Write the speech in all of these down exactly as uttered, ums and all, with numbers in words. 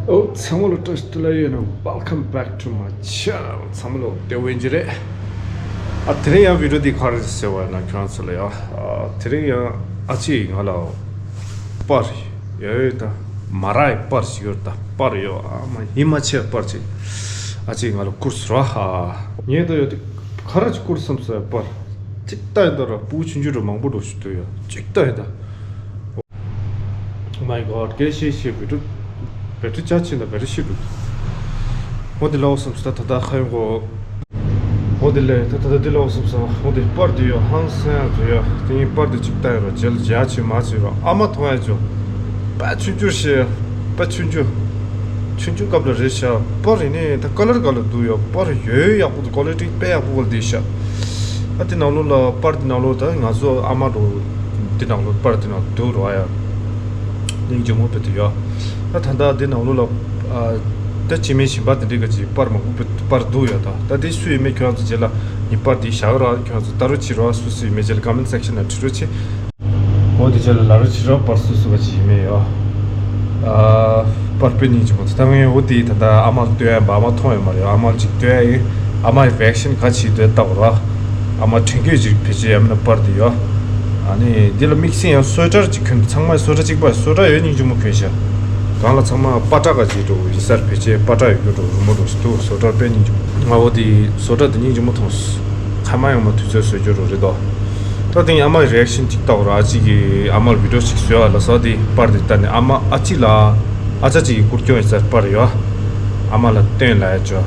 ཨོ་ཚང་མ་ལ་བཀྲ་ཤིས་བདེ་ལེགས་ཡོད་ན། Welcome back to my channel. ཚང་མ་ལ་བདེ་པོ་ཡིན་གྱི་རེད། ཨ་དེ་རིང་ཡང་བི་ཌིའོ་འདི་ག་རེ་ཟེར་བ་ཡིན་ན། ཁྱོད་རང་ཚོ་ལ་ཡང་ཨ་དེ་རིང་ཡང་ཨ་ཅེས་ང་ལ་པར་ཡོད་ད། མ་ར་ཡི་པར་ཞིག་ཡོད་ད། པར་ཡོད། ཨ་མ་ཡིད་མ་ཆེས་པར་ཅིག་ཨ་ཅེས་ང་ལ་བསྐུར་སོང་ར། ཨ་ངས་ད་ཡོད་དེ་ག་རེ་ཅིག་བསྐུར་བསམ་སོང་། པར་ཅིག་ལྟ་ཡིན་ད་ར། སྤུ་གུ་ཆུང་ཆུང་འདྲ་མང་པོ་འདྲ་ཞིག་འདུག་ཡ། ཅིག་ལྟ་ཡིན་ད། Oh my god, གལ་ཤེས་ཤེས། བེ་ཊི་རི་བེ་ཊི་རི་ཆར་ཇི་ཕྱིན་ད། བེ་ཊི་རི་ཤི་འདུག་འོ་དེ་ལའོ་བསམ་སོང་ད། ད་ད་ཁ་ཡོང་གོ། འོ་དེ་ལས་ད་ད་ད་དེ་ལའོ་བསམ་སོང་། འོ་དེ་པར་དེ་ཡོད། ཧང་སང་ཡང་དུ་ཡ། དེ་ཡིན་པར་དེ་ཅིག་ལྟ་ཡ་རོ། རྗེས་ལ་རྒྱ་ཆེ་མ་ཆེ་རོ། ཨ་མ་མཐོང་ཡ་ཅོ། པ་ཆུང་ཆུང་ཤེས། པ་ཆུང་ཆུང་། ཆུང་ཆུང་སྐབས་ལ་རེད་ཤག་པར་ཡིན་ནི་ད་ཀ་ལར་ག་ལ་འདུག་ཡ། པར་ཡོད་ཡག་པོ་འདུག་ཀོ་ལི་ཊི་དཔེ་ཡག་པོ་བ་ལ་བསྡད་ཤག་ཨ་དེ་ནང་ལོགས་ལ་པར་དེ་ནང་ལོགས་ད་ང་ཚོ་ཨ་མ་རོ། དེ་ནང་ལོགས་པར་དེ་ནང་འདུག་རོ་ཨ་ཡ། སྙིང་རྗེ་མོ་དཔེ་དེ་ཡོད། ད་ད་ལྟ་དེ་ནང་ལོགས་ལ་ཨ་ད་སྤྱི་མི་གཞན་པ་དེ་འདྲའི་ག་ཅིག་པར་མང་པོ་དཔེ་པར་འདུག་ཡ། ད་ད་དེ་སུ་ཡིན་མེད་ཁྱོད་ཚོ་རྗེས་ལ་ངས་པར་དེ་བཞག་རོ། ཁྱོད་ཚོ་ལྟ་རོགས་བྱེད་རོགས། སུ་སུ་ཡིན་མེད་རྗེས་ལ་ཀོ་མེན་ཊི་སེག་ཤན་ལ་བྲིས་རོགས་བྱེད། འོ་དེ་ཆ་ལ་ལ་རུ་ཕྱི་རོགས་པར་སུ་སུ་ག་ཅི་ཡིན་མེད་ཡོད། ཨ་པར་དཔེ་སྙིང་རྗེ་མོ་དེ། ད་ངས་འོ་དེ་ད་ལྟ་ཨ་མ་ལ་སྟོན་ཡ་ཡིན་པ། ཨ་མ་མཐོང་ཡོད་མ་རེད། ཨ་མ་ལ་ཅིག་སྟོན་ཡ་ཡིན། ཨ་མ་ཡི་རི་ཨེག་ཤན་ག་ཅི་འདོད་ལྟ་བ་ར། ཨ་མ་དྲན་སྐྱོད་ཅིག་བེད་སྤྱོད་ཡ་མིན་ན་པར་དེ་ཡོད། ཨ་ནི་འདི་ལ་དམིགས་བསལ་ཡང་སོ་ཊར་ཅིག་གྱོན། ཚང་མ་སོ་ཊར་གཅིག་པ། སོ་ཊར་ཡོད་སྙིང་རྗེ་མོ་གྱོན་ཤག་གང་ལ་ཚང་མ་པ་ཏྲ་ག་ཅིག་འགྲོ་ཡིན་སར་བེད་སྤྱོད་པ་ཏྲ་ཡོད་རྒྱུ་འགྲོ་རུ་མོ་འགྲོ་སུ་འདུག་སོ་ཊར་དཔེ་སྙིང་རྗེ་མོ། ང་འོ་དེ་སོ་ཊར་དེ་སྙིང་རྗེ་མོ་མཐོང་སོང་། ཁ་མ་ཡོང་མ་དུས་ཚོད་བཟོ་རྒྱུ་རོ་རེད་དོ། ད་དེ་ཨ་མ་ཡི་རི་ཨེག་ཤན་ཅིག་ལྟ་བ་ར། ཨ་ཅིག་གིས་ཨ་མ་ལ་བི་ཌིའོ་ཅིག་བཟོས་ཨ་ལ་སོ། དེ་པར་དེ་ལྟ་ནས་ཨ་མ་ཨ་ཅིག་ལ་ཨ་ཅག་ཅིག་གིས་བསྐུར་སྐྱོང་ཡིན་སར་པར་ཡོད། ཨ་མ་ལ་སྟོན་ལ་ཡ་ཅོ།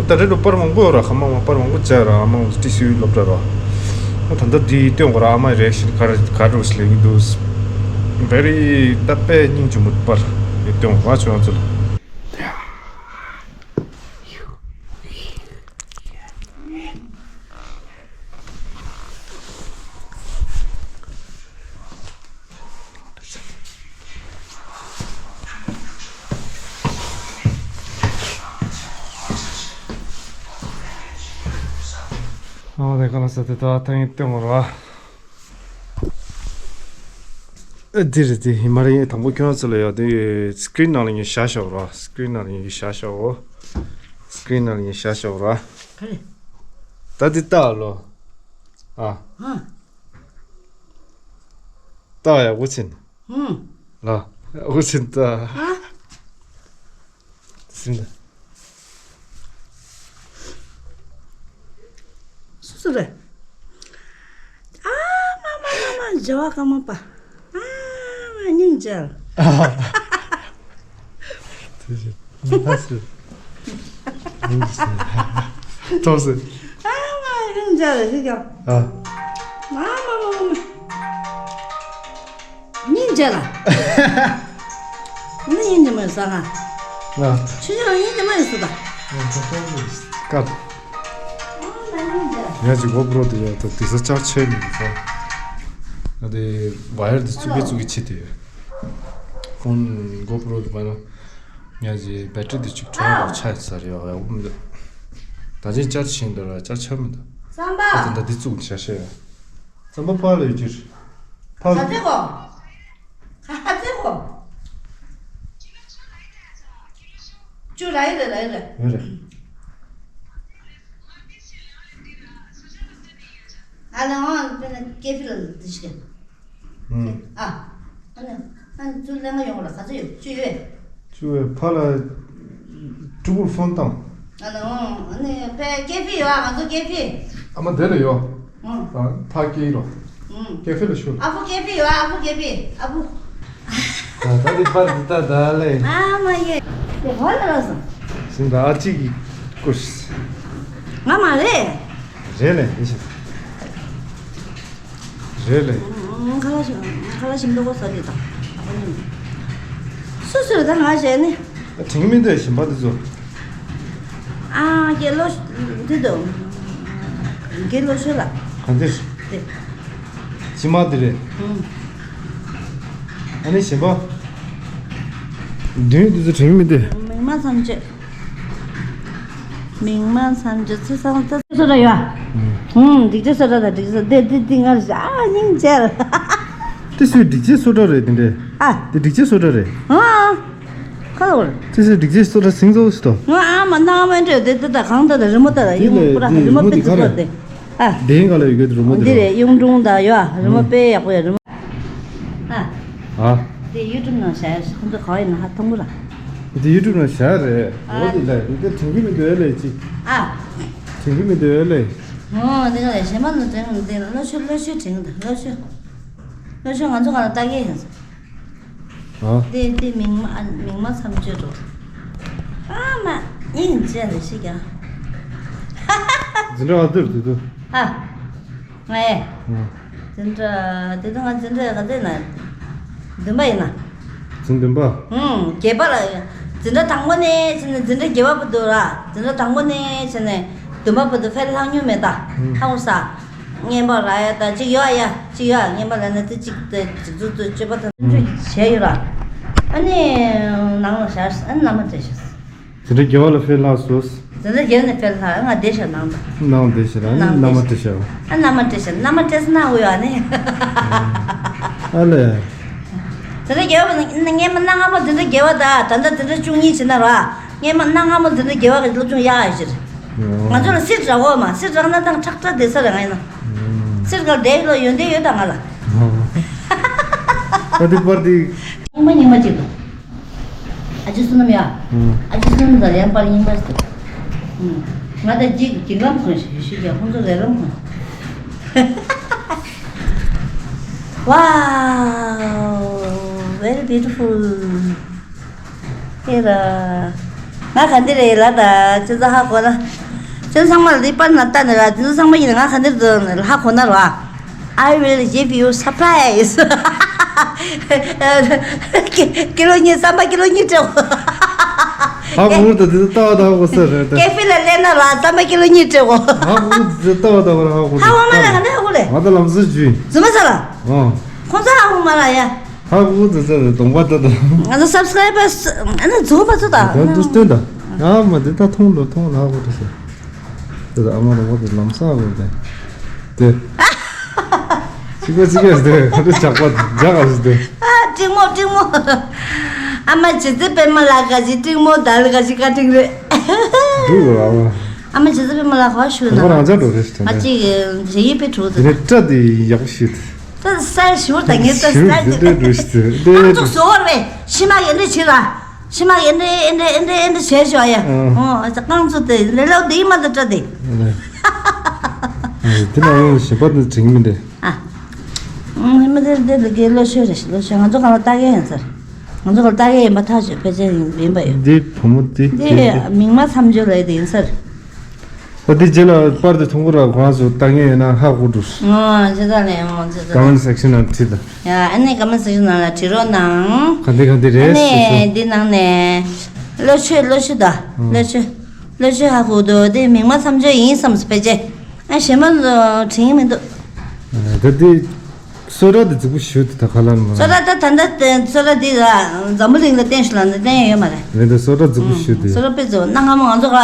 ད་རེད་ལོ་པར་མང་པོ་ཡོད་ར། ཁ་མ་མ་པར་མང་པོ་བྱས་ར། ཨ་མ་ཏི་སི་ཝི་སློབ་གྲྭ་ར། ད་ད་འདི་སྟོན་གོ་ར། ཨ་མ་ཡི་རི་ཨེག་ཤན་ག་རེ་ག་རེ་རོ་ཞིག་ལེགས་ཀྱི་འདུག་བེ་རི་ད་དཔེ་སྙིང་རྗེ་མོ་པར་དེ་སྟོན་གོ་ར། ཁྱོད་ཚོ་ལ། ཨ་མ་དེ་ག་ལ་ས་དེ་ད་ཐང་ཡིན་སྟོན་གོ་ར། ཨ་འདི་རེད། འདི་ཡིན་མ་རེད། དང་པོ་ཁྱོད་ཚོ་ལ་ཡ་དེ་སི་ཀི་རིན་ནང་ལ་ངས་བཞག་བཞག་ར། སི་ཀི་རིན་ནང་ལ་ངས་བཞག་བཞག་འོ། སི་ཀི་རིན་ནང་ལ་ངས་བཞག་བཞག་ར། ག་རེ། ད་འདི་ལྟ་ལོ། ཨ། ཨ། ལྟ་ཡ་འུ་ཚིན། ཧུམ། ལ། འུ་ཚིན་ལྟ། ཨ། ཟིན་ལ། སུ་སུ་རེད། ཨ་མ་མ་མ་མ། བྱ་བ་གང་མ་པ། ཨ་མ་སྙིང་རྗེ། དེ་བཞིན་ད་སུ། ཐོབ་སུ། ཨ་མ་སྙིང་རྗེ་རེད་ཤི་ཀྱང་། ཨ། མ་མ་མ་མ། སྙིང་རྗེ་ལ། ནི་སྙིང་རྗེ་མ་ཡོད་ས་ང་། ང་། ཆུ་ཆུ་སྙིང་རྗེ་མ་ཡོད་ས་ད། ང་ད་ལྟ་ནི་སྐབས། ཨ་ང་སྙིང་རྗེ། ང་ཅིག་གོ་པྲོ་དེ་ཡ་ད་དེ་ས་ཆར་ཆེ་མི་འདུག་ས། ང་དེ་ཝ་ཡར་དེ་བཙུགས་གི་བཙུགས་གི་ཆེ་དེ། ཕོན་གོ་པྲོ་དེ་བ་ན། ང་ཅིག་བེ་ཊི་རི་དེ་ཅིག་ཁྲོ་ར་ཆ་ཡི་ས་རེད་ཡ། ཡག་པོ་མི་འདུག་ད་ཅིག་ཆར་ཆེ་འདུག་ར། ཆར་ཆེ་མི་འདུག་བསམ་པ། ད་ད་དེ་བཙུགས་ནས་ཤ་ཤ་ཡ། རྩམ་པ་ཕར་ལ་ཡོད་ཀྱི་རེད། ཕར། ག་ཚོད་གོ། ག་ཚོད་གོ། ཅུ་ར་ཡི་རེད། ར་ཡི་རེད། ཡོད་རེད། ཨ་ལེ་འོང་། དཔེར་ན་ཀེ་ཕི་ལ་འདི་ཞིག་ཨུམ། ཨ། ཨ་ནི་ཨ་ནི་ཚུར་ལེན་ག་ཡོང་གོ་ལ། ག་ཚོད་ཡོད། ཅུ་ཡོད། ཅུ་ཡོད། ཕར་ལ་ཕྲུ་གུར་ཕོན་བཏང་། ཨ་ནི་ཨོ། ཨ་ནི་པའི་ཀེ་ཕི་ཡོད་ཨ། ང་ཚོ་ཀེ་ཕི། ཨ་མ་དེ་ལ་ཡོད། ཨང་། ཨ་ཕ་ཀེ་རོ། ཨང་། ཀེ་ཕི་ལ་ཤོག་ཨ་ཕོ་ཀེ་ཕི་ཡོད་ཨ། ཨ་ཕོ་ཀེ་ཕི། ཨ་ཕོ། ད་ད་དེ་པར་འདི་ད་ད་ལེ། ཨ་མ་ཡེ། དེ་ཧོ་ལ་ར་སོང་། སིང་ད་ཨ་ཅིག་གི་ཀུར། ང་མ་རེད། རེད་ལེ། ཡིན་ཞིང་། རེད་ལེ། ཁ་ལག་ཞིམ། ཁ་ལག་ཞིམ་པོ་ཟ་དེ་དང་། སུ་སུ་ད་ང་བྱས་ནི། དྲན་གི་མི་འདུག་ཞིམ་པ་འདི་ཚོ། ཨ་རྒན་ལོ་འདི་འདུག་རྒན་ལོ་ཤོད་ལ། གང་འདིར། དེ། ཕྱི་མ་འདི་རེད། ཨ་ནི་ཞིམ་པ། མདུན་འདི་ཚོ་དྲན་གི་མི་འདུག་མིག་མ་ཚམ་བཅད། མིག་མ་ཚམ་བཅད་ཚེ་སང་ཚེ་སོ་ར་ཡོད། ཧུམ། སྒྲིག་ཆས་སོ་ར་དང་སྒྲིག་ཆས་འདི་འདི་འདི་ང་རེད། ཨ་སྙིང་རྗེ། དེ་སུའི་སྒྲིག་ཆས་སོ་ར་རེད་དེ་འདྲས། ཨ། དེ་སྒྲིག་ཆས་སོ་ར་རེད། ཨ། ཁ་ལོར། ཅི་ཟེར་སྒྲིག་ཆས་སོ་ལ་སིང་ཟོ་སི་ཏོ། ང་ཨ་མ་ནང་མ་འདྲེ་དེ་དེ་ད་གང་ད་ད་རི་མོ་ད་ད་ཡུང་པུ་ར་རི་མོ་པི་ཙི་པོ་དེ། ཨ། དེ་ཡིན་ག་ལ་ཡོད་གི་རི་མོ་དེ་འདི་ར། རེད་གཡུང་དྲུང་ད་ཡོད་ཨ་རི་མོ་ཨ་དཔེ་ཡག་པོ་ཡོད་རི་མོ། ཨ། ཨ། དེ་ཡུ་ཊུབ་ནང་བཞག་ཡ་ཁོང་ཚོ་ག་བ་ཡིན་ན་ཧ་མཐོང་གི་ར། དེ་ཡུ་ཊུབ་ནང་བཞག་རེད། ཨ། འོ་དེ་ལ་དེ་དྲན་གི་མི་འདུག་ཨེ་ལས་ཅི། ཨ། དྲན་གི་མི་འདུག་ཨེ་ལས། ཨོ་དེ་ག་ལས་གཞན་པ་ལ་དྲན་གི་མི་འདུག་ལོ་ཤོད་ལོ་ཤོད་དྲན་གི་འདུག་ལོ་ཤོད། ལོ་ཤོད་ང་ཚོ་ག་ལ་ལྟ་གི་ཡིན། ཨ། དེ་དེ་མིག་དམར་མིག་དམར་མཚམས་གཅོད་འགྲོ། ཨ་མ། ཡིན་ཅེས་ལས་ཤིག་ཀྱང་། འཛིན་གྲྭ་ཨ་དུར་དུ་དུ། ཨ། ང་ཨེ། ཨ། འཛིན་གྲྭ་དེ་དུ་ང་འཛིན་གྲྭ་ག་ཚད་ན། བདུན་པ་ཡིན་ན། འཛིན་བདུན་པ། ཨུང་བརྒྱད་པ་ལ། འཛིན་གྲྭ་དང་པོ་ནས་བྱས་ནས་འཛིན་གྲྭ་བརྒྱད་པ་བར་དུ་ར། འཛིན་གྲྭ་དང་པོ་ནས་བྱས་ནས་བདུན་པ་བར་དུ་ཕེལ་ལྷག་མྱོང་མེད་ད། ཧ་གོ་ས། རྔན་པ་རག་ཡ་ད་གཅིག་ཡོད་ཡ། གཅིག་ཡོད་རྔན་པ་ལ་ནི་དེ་གཅིག་དེ་གཅིག་ཚུར་ཚུར་སྤྱོད་པ་དང་བྱས་ཡོད་ར། ཨ་ནི་ནང་ལ་བཞག་ཨ་ནི་མནའ་མ་སྤྲད་ཤག་དེ་འདྲ་རྒྱལ་བ་ལ་ཕེབས་ལྷག་སོ། དེ་འདྲ་རྒྱལ་ནས་ཕེབས་ལྷག་ང་བསྡད་ཤག་ནང་དུ། ནང་བསྡད་ཤག་ཨ་ནི་མནའ་མ་སྤྲད་ཤག་ཨ་མནའ་མ་སྤྲད་ཤག་མནའ་མ་སྤྲད་སོང་ན་འོ་ཡོད་ཨ་ནི། ཨ་ལས། དེ་འདྲ་རྒྱལ་བ་ནི་སྔན་མ་གནའ་སྔ་མོ་དེ་འདྲ་རྒྱལ་བ་ད་ད་ལྟ་དེ་འདྲ་བཅུ་གཉིས་བྱེད་ན་ར། སྔན་མ་གནའ་སྔ་མོ་དེ་འདྲ་རྒྱལ་བ་གི་སློབ་སྦྱོང་ཡག་ཡག་ཞིག་རེད། ང་ཚོ་ལ་སི་དྲག་འོ་མ་སི་དྲག་ན་ཐང་ཁྲག་ཁྲག་བསྡད་ས་རེད་ང་ཡིན་ན། སི་དྲག་བསྡད་ལོ་ཡོན་ཏན་ཡོད་ད་ང་ལ། ཨ་དེ་པར་དེ། རྙིང་མ་རྙིང་མ་ཅིག་འདུག་ཨ་ཅེ་བསོད་ནམས་ཡ། ཨ་ཅེ་བསོད་ནམས་དང་ཡང་པར་རྙིང་མ་ཞིག་འདུག་ང་དང་གཅིག་གིས་ལམ་གོན་ཞིག་ཞུ་ཞུ་ཀྱང་ཁོང་ཚོ་རེ་ལམ་གོན། Wow, very beautiful. ཨེ་ར། ང་ག་འདི་རེད་ལ་ད་ཅི་ཙ་ཧ་གོ་ན། ཅི་ཚང་མ་ལ་འདི་པར་ན་ལྟ་ནི་ར་འདི་ཚོ་ཚང་མ་ཡིན་ན་ང་ག་འདིར་འདུག་ལ་ཧ་གོ་ན་ར། I will give you surprise. ཀི་ལོ་གཉིས་བསམ་པ་ཀི་ལོ་གཉིས་སྤྲད་གོ། ཧ་གོ་ད་འདི་ཚོ་ལྟ་བ་ད་ཧ་གོ་ས་རེད་ད། ཀེ་ཧྥེ་ལ་སླེབས་ན་ར་བསམ་པ་ཀི་ལོ་གཉིས་སྤྲད་གོ། ཧ་གོ་འདི་ཚོ་ལྟ་བ་ད་ཧ་གོ་ར་ཧ་གོ་ཧ་གོ་མ་ལ་ག་འདི་ཧ་གོ་རེད། ང་ད་ལམ་སྲོལ་བརྒྱུད། རྫུན་མ་ས་ལ། ཨོ། ཁོང་ཚོ་ཧ་གོ་མ་ལ་ཡ། ཧ་གོ་ཙི་ཙི་རེད་གདོང་པ་ལྟ་ད། ང་ཚོ་སབ་སི་ཀ་རའི་བར་ཨ་ནི་རྫོགས་པ་ཚོ་དང་། ད་འདུག་སྟོན་ད། ཡ་མ་འདི་ད་མཐོང་ལོ་མཐོང་ལ་ཧ་གོ་ཏི་ཟེར། དེ་ད་ཨ་མ་རོ་བོ་དེ་ལམ་སང་གོ་དེ། དེ། ཅི་ག་ཅི་ག་དེ་ཁ་དེ་ཇག་པ་ཇག་ག་ཟེར་དེ། ཨ་ཀྲིང་མོ་ཀྲིང་མོ། ཨ་མ་རྗེ་བཙུན་པད་མ་ལགས་ག་ཅི་ཀྲིང་མོ་ད་ལ་ག་ཅི་བཀའ་དྲིན་རེད། འདུག་ཨ་མ། ཨ་མ་རྗེ་བཙུན་པད་མ་ལགས་ག་བ་ཞུ་ན། ཁོ་རང་ཅག་འགྲོ་རེད་དེ་ཨ་ནས། ཅིག་རེ་ཡིན་པའི་གྲོགས་དེ་དེ། ནས་སྐྲ་དེ་ཡག་པོ་ཞིག་དེ། ད་སའི་ཞུ་ད་ངས་ད་ཞུ་སའི་དེ་འདྲ་འགྲོ་ཞིག་དེ་རྐང་བཙུགས་བཟོ་བར་བས་ཕྱི་མ་ཡེ་འདྲ་བྱེད་ལ། ཕྱི་མ་ཡེ་འདྲ་ཡེ་འདྲ་ཡེ་འདྲ་ཡེ་འདྲ་བྱས་ཞོག་ཡ། ཨ། ཨོ་རྐང་བཙུགས་དེ་ལེ་ལོ་དེ་ཡིན་མ་ད་སྐྲ་དེ། ཨ་ལེ། ཨ་དེ་ན་ཡང་ཞིམ་པ་དེ་དྲིང་མི་འདྲ། ཨ། ཨ་མི་དེ་དེ་ལ་གི་ལོ་ཤོད་རེ་ལོ་ཤོད་ང་ཚོ་གང་ལ་ལྟ་གི་ཡིན་ཟེར། ང་ཚོ་གང་ལ་ལྟ་གི་ཡིན་པ་ཐག་ཆོད་ཕལ་ཆེར་ཡིན་པ་ཡོད། འདི་བུ་མོ་དེ་དེ་མིག་དམར་མཚམས་སྦྱོར་ལ་ཡི་དེ་ཡིན་ཟེར། ད་དེ་རྗེས་ལ་པར་དེ་མཐོང་གི་ར་གང་སུ་ལྟ་ངེས་ཡོད་ན་ཧ་གོ་འགྲོ། ཨོ་ཇི་ལྟར་ལས་ཨོ་ཇི་ལྟར། Comment section ནང་བྲིས་དང་། ཡ་ཨ་ནི་comment section ནང་ལ་བྲིས་རོགས་གནང་། ག་འདི་ག་འདི་རེད་ཨ་ནི་ཟེར་ཟེར། འདི་ནང་ནས། ཀློ་ཆུ་ཀློ་ཆུ་ད། ཨོ། ཀློ་ཆུ། ཀློ་ཆུ་ཧ་གོ་འདུག་དེ་མིག་དམར་མཚམས་སྦྱོར་ཡིན་བསམ་སོང་ཕལ་ཆེར། ཨ་གཞན་པ་དྲན་གྱི་མི་འདུག་ད་དེ། སོ་ར་དེ་རྫིག་པོ་ཞུ་དེ་ད་ག་ལ་མ། སོ་ར་ད་ད་ད་སོ་ར་དེ་ལ་འཛམ་བུ་གླིང་ལ་བསྟན་ཞུ་ལ་འདི་བསྟན་ཡོད་མ་རེད། རེད་ད་སོ་ར་རྫིག་པོ་ཞུ་དེ། སོ་ར་དཔེ་རྫིག་པོ་གནའ་སྔ་མོ་ང་ཚོ་ག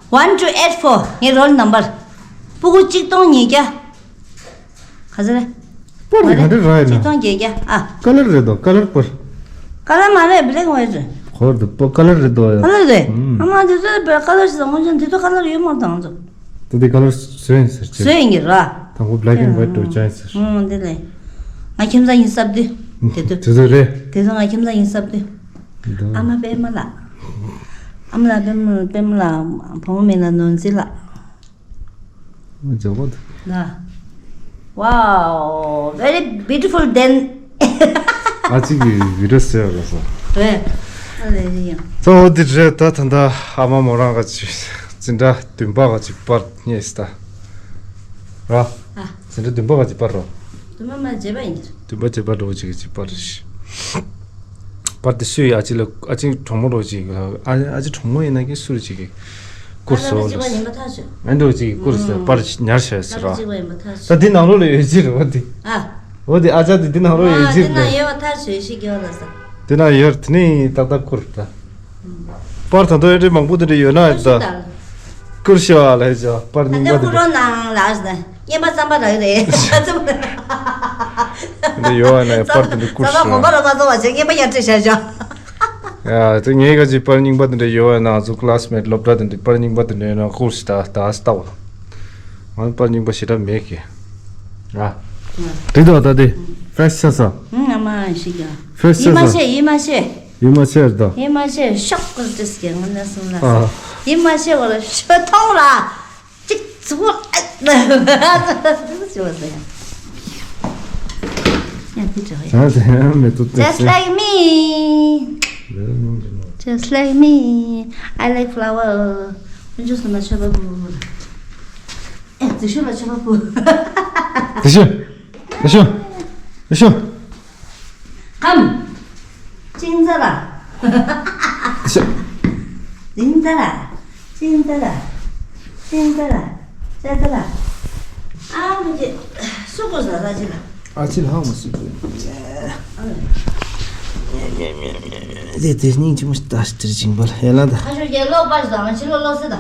One two eight four ངའི་roll number། སྤུ་གུ་གཅིག་སྟོང་ཉིས་བརྒྱ། ག་ཚོད་རེད། པར་དེ་ག་འདྲ་རག་ཡིན་ན། གཅིག་སྟོང་བརྒྱད་བརྒྱ་ཨ། ཀ་ལར་རེད་དོ་ཀ་ལར་པར། ཀ་ལར་མ་རེད་black and white རེད། ཧོར་དུ་པོ་ཀ་ལར་རེད་དོ་ཡ། ཀ་ལར་རེད། ཨ་མ་དེ་ཚོ་པར་ཀ་ལར་ཞིག་དང་དངོས་བྱུང་དེ་ཚོ་ཀ་ལར་ཡོད་མ་རེད་ང་ཚོ། དེ་དེ་ཀ་ལར་བཟོས་ཡིན་ཟེར་ཅེས། བཟོས་ཡིན་གྱི་ར། དང་པོ་black and white འགྲོ་ཅན་ཟེར། ཨོ་དེ་ལས། ང་ཁྱིམ་ཚང་ཡིན་སབ་དུས། དེ་དུས། དེ་ཚོ་རེད། དེ་ཚོ་ང་ཁྱིམ་ཚང་ཡིན་སབ་དུས། འདུག་ཨ་མ་པད་མ་ལགས། ཨ་མ་ལགས་པད་མ་པད་མ་ལགས་བུ་མོ་མིང་ལ་ནོར་འཛིན་ལགས། འཇོག་པ་འདུག་ལ། Wow, very beautiful then. ཨ་ཅིག་གི་video ཟེར་བ་ལ་སོ། རེད། ཨ་ལས་རེད་ཡང་། གཙོ་བོ་འདི་རེད་ད་ད་ལྟ་ཨ་མ་མོ་རང་ག་ཅིག་འཛིན་གྲྭ་བདུན་པ་ག་ཅིག་པར་རྙེད་སི་ད། ར། ཨ། འཛིན་གྲྭ་བདུན་པ་ག་ཅིག་པར་རོ། བདུན་པ་མ་བརྗེད་པ་ཡིན་གྱི། བདུན་པ་བརྗེད་པ་འགྲོ་གཅིག་ག་ཅིག་པར་རེད། པར་དེ་སུས་ཨ་ཅེ་ལ་ཨ་ཅེ་གྲོགས་མོ་རོ་ཅིག་ཨ་ཨ་ཅེ་གྲོགས་མོ་ཡིན་ན་ཀི་སུ་རེ་ཅིག་གི་བསྐུར་སོང་ལ། ཨ་ཅེ་བ་ཡིན་པ་ཐག་ཆོད། ཨ་འགྲོ་ཅིག་གི་བསྐུར་སོང་པར་ཉར་བྱས་ཟེར་རོ། ཨ་ཅེ་བ་ཡིན་པ་ཐག་ཆོད། ད་འདི་ནང་ལོགས་ལ་ཡོད་ཅིག་རེད་བ་འདི། ཨ། འོ་དེ་ཨ་ཅག་དེ་འདི་ནང་ལོགས་ཡོད་ཅིག་རེད། འདི་ནང་ཡོད་པ་ཐག་ཆོད་ཤི་རྒྱོ་ལ་ས། འདི་ནང་ཡོད་དེ་ནི་ཏག་ཏག་བསྐུར་ད། པར་ད་དུང་ཨེ་འདྲའི་མང་པོ་དེ་འདྲ་ཡོད་ན་ད། བསྐུར་ཤི་བ་ལ་ཡ་ཅག་པར་རྙིང་པ་དེ་འདྲ། ད་བསྐུར་རོགས་གནང་ལ་ཨ་ཟེར། རྔན་པ་རྩམ་པ་རག་གི་རེད། འདི་ཡོད་བ་ན་ཡ་པར་དེ་འདྲ་བསྐུར་ཤི་བ། རྩམ་པ་གོམ་པ་རོ་མ་བཙོང་བ་བྱས་རྔན་པ་ཡར་སྤྲད་བཞག་བཞག་ཡ། དེ་ངའི་ག་ཅིག་པར་རྙིང་པ་དེ་འདྲ་ཡོད་ན། ང་ཚོ་ཀི་ལ་སི་མེ་ཊི་སློབ་གྲྭ་དེ་འདྲའི་པར་རྙིང་པ་དེ་འདྲ་ཡོད་ན་བསྐུར་ཞིག་ད་ད་ལྟ་བ། ང་པར་རྙིང་པ་ཞེ་དྲག་མེད་ཀི། ཨ། དེ་ད་ད་དེ་ཕེ་རེ་ཤི་ཆགས་སོང་། ཨུམ། ཨ་མ་ཞིག་ཡ། ཕེ་རེ་ཤི་ཡིད་མ་ཆགས་སོང་། ཆེས། ཡིད་མ་ཆེས། ཡིད་མ་ཆེས་རེད་ད། ཡིད་མ་ཆེས། ཤོག་ཀུ་ཏིས་ཀྱི་ང་ནས་སོང་ལ། ཨ། ཡིད་མ་ཆེས་བར་ཤོ་ཐོང་ལ། གཅིག་ཚུགས་ཨ། ཡ་དེ་ཅོ་ཡ། ཡ་དེ་ཡང་མེད་དུ་ཏེ། Just like me. Just like me. I like flower. ཁོང་ཚོ་ཚང་མ་མཆོད་པ་ཕུལ། ཨེ། རྫི་ཤོ་ལ་མཆོད་པ་ཕུལ། རྫི་ཤོ། རྫི་ཤོ། རྫི་ཤོ། ཁམ། ཅིང་ཙ་ལ། རྫི་ཤོ། ཅིང་ཙ་ལ། ཅིང་ཙ་ལ། ཅིང་ཙ་ལ། ཅ་ཙ་ལ། ཨ་མ་ཅི། སུ་གོ་ས་ས་ཅི་ལ། ཨ་ཅི་ལ་ཧང་མ་སི་ཏུ། དེ་དེ་སྙིང་རྗེ་མོ་ད་སྟེར་ཅིང་བལ་ཧེ་ལ་ད། ཁ་ཤོར་རྒྱལ་ལོག་པར་ཟ་མ་ཕྱི་ལོ་ལོག་སི་ད།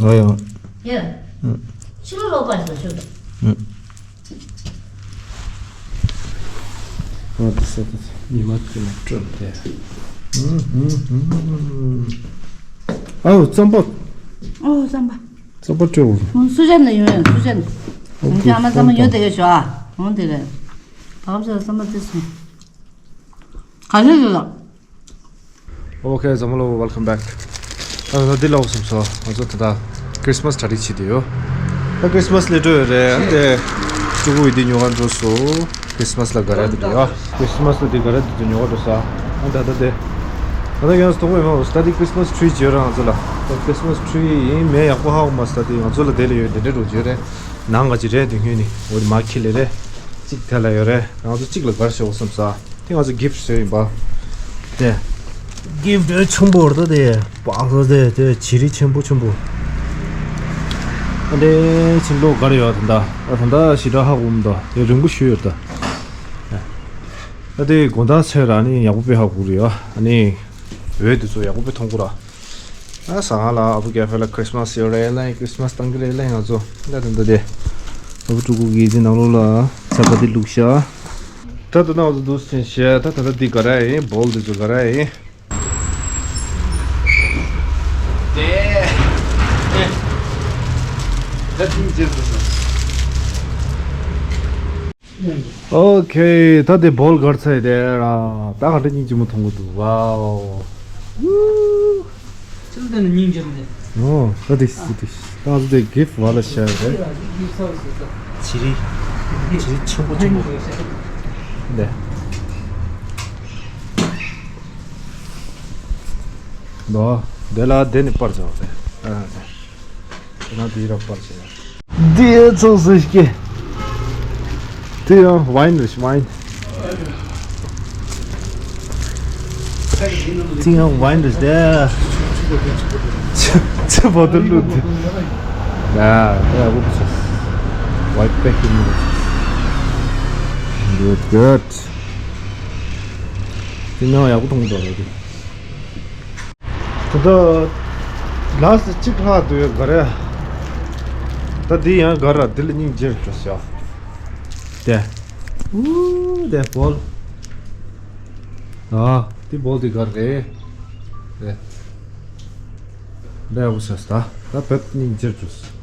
ཨོ་ཡོ། ཡ། ཕྱི་ལོ་ལོག་པར་ཟ་ཤོ་ད། ཨ་དེ་ས་དེ་ཉི་མ་དེ་ལ་སྤྲོད་དེ། ཨུ་ཨུ་ཨུ་ཨུ། ཨའོ་རྩམ་པ། ཨོ་རྩམ་པ། རྩམ་པ་སྤྲོད་འོང་། སུ་ཇ་ནས་ཡོང་ཡོང་སུ་ཇ་ནས། ཨོ་ཨོ་ཨ་མ་རྩམ་པ་ཡོད་དེ་ག་ཤོ་ཨ། འོང་དེ་ག་ཨ་ཁམ་ས་རྩམ་པ་དེ་སོང་། ག་ཤོ་ཡོད་ལ། Okay, ཛམ་བྷ་ལ། Welcome back. ཨ་ད་འདི་ལ་འོ་སོང་སོ། ང་ཚོ་ད་ལྟ་ཁྲི་སི་མ་སི་གྲ་སྒྲིག་བྱེད་དུ་ཡོད། ད་ཁྲི་སི་མ་སི་སླེབས་འགྲོ་ཡོད་རེད། ཨ་ནི་དེ་ཕྲུ་གུ་ཡི་དེ་ཉོ་ག་འགྲོ་སོང་། ཁྲི་སི་མ་སི་ལ་ག་ར་དེ་འདྲ་ཡོད། ཁྲི་སི་མ་སི་ལ་དེ་ག་ར་དེ་ཚོ་ཉོ་ག་འགྲོ་ས། ཨ་ད་ད་དེ་ད་ད་ཡོང་སོང་། ད་དེ་ཁྲི་སི་མ་སི་ཊི་རི་བྱེད་ཡོད་ར་ང་ཚོ་ལ། ད་ཁྲི་སི་མ་སི་ཊི་རི་ཡིན་མིན་ཡག་པོ་ཧ་གོ་མ་སོང་། ད་དེ་ང་ཚོ་ལ་དེ་ལ་ཡོད་དེ་འདྲ་འགྲོ་རྒྱུ་རེད། ནང་ག་ཅི་རེད་དེ་ཁྱོད་ནི་འོ་དེ་མ་ཁྱི་ལེ་རེད། གཅིག་དེ་ལ་ཡོད་རེད། ང་ཚོ་གཅིག་ལ་ག་ར་ཞོག་བསམ་ས། དེ་ང་ཚོ་གིཕ་ཊི་བཟོས་ཡིན་པ། དེ། གིཕ་ཊི་ཆེན་པོ་རེད་ད་དེ། སྦག་སི་དེ་དེ་བྱི་རིལ་ཆེན་པོ་ཆེན་པོ། ཨ་འདྲེ་ཕྱིན་ལོ་ག་རེ་ཡོད་ད། ཨ་ད་ད་ཞེ་དྲག་ཧ་གོ་མི་འདུག་དེ་རིང་པོ་ཞིག་ཡོད་ད། ཨ་དེ་དགོང་དག་ཚོད་ར་ནི་ཡག་པོ་དཔེ་ཧ་གོ་རེད་ཡ། ཨ་ནི་འོད་དེ་ཚོ་ཡག་པོ་དཔེ་མཐོང་གོ་ར། ཨ་ཟ་ཁང་ལ་ཨ་བུ་ཀེ་ཧྥེ་ལ་ཁྲི་སི་མ་སི་ཡོད་རེད་ལ། ཁྲི་སི་མ་སི་བཏང་གི་རེད་ལ། ང་ཚོ་ད་ད་ད་དེ་ཨ་བུ་ཕྲུ་གུ་གིས་དེ་ནང་ལོགས་ལ་ཚ་བ་དེ་བླུགས་ཤག་ད་ད་ན་ང་ཚོ་འདུག་སེ་བྱས། ད་ད་ད་འདི་ག་ར་ཡིན། བོལ་འདི་ཚོ་ག་ར་ཡིན། དེ་ད་ཐིང་ཅེར་དུ་སོང་། ཨོ་ཁེ། ད་དེ་བོལ་གར་ཚར་དེ་ར། ད་ག་འདྲ་སྙིང་རྗེ་མོ་མཐོང་གི་འདུག་ཝའོ། ཅི་ལ་དེ་ནི་སྙིང་རྗེ་མོ་དེ། ཨོ་ད་དེ་སི་དེ་ད་ཚོ་དེ་གིཕ་ཊི་བ་ལ་ཤར་རེད། བྱི་རིལ། བྱི་རིལ་ཆེན་པོ་ཆེན་པོ། དེ། དོ། དེ་ལ་དེ་ནི་པར་བྱ་བ་རེད། ཨ་དེ། དེ་ན་དེའི་ར་པར་བྱས། འདི་ཡའི་ཚོགས་སུ་སྐྱེ། དེ་ཡང་ཝའིན་རེད་ཝའིན། དེ་ཡང་ཝའིན་རེད་དེ། ཚེ་བ་དུ་ལུ་དེ། ཡ་ཡ་ཝུ་ཚོ། White pack in. Good, good. དེ་ཡང་ཡག་པོ་མཐོང་འདུག་རེད། ད་ལྟ་ལ་སི་གཅིག་ལྷག་འདུག་ཡོད་ག་རེ། ད་འདི་ཡང་ག་ར་འདི་ལ་སྙིང་རྗེ་རུ་འགྲོ་ཤག་དེ། ཨུ་དེ་བོལ། ཨ་འདི་བོལ་འདི་ག་རེ། དེ། འདི་ཡག་པོ་བྱས་ད། ད་བེད་སྙིང་རྗེ་རུ་འགྲོ་ཤག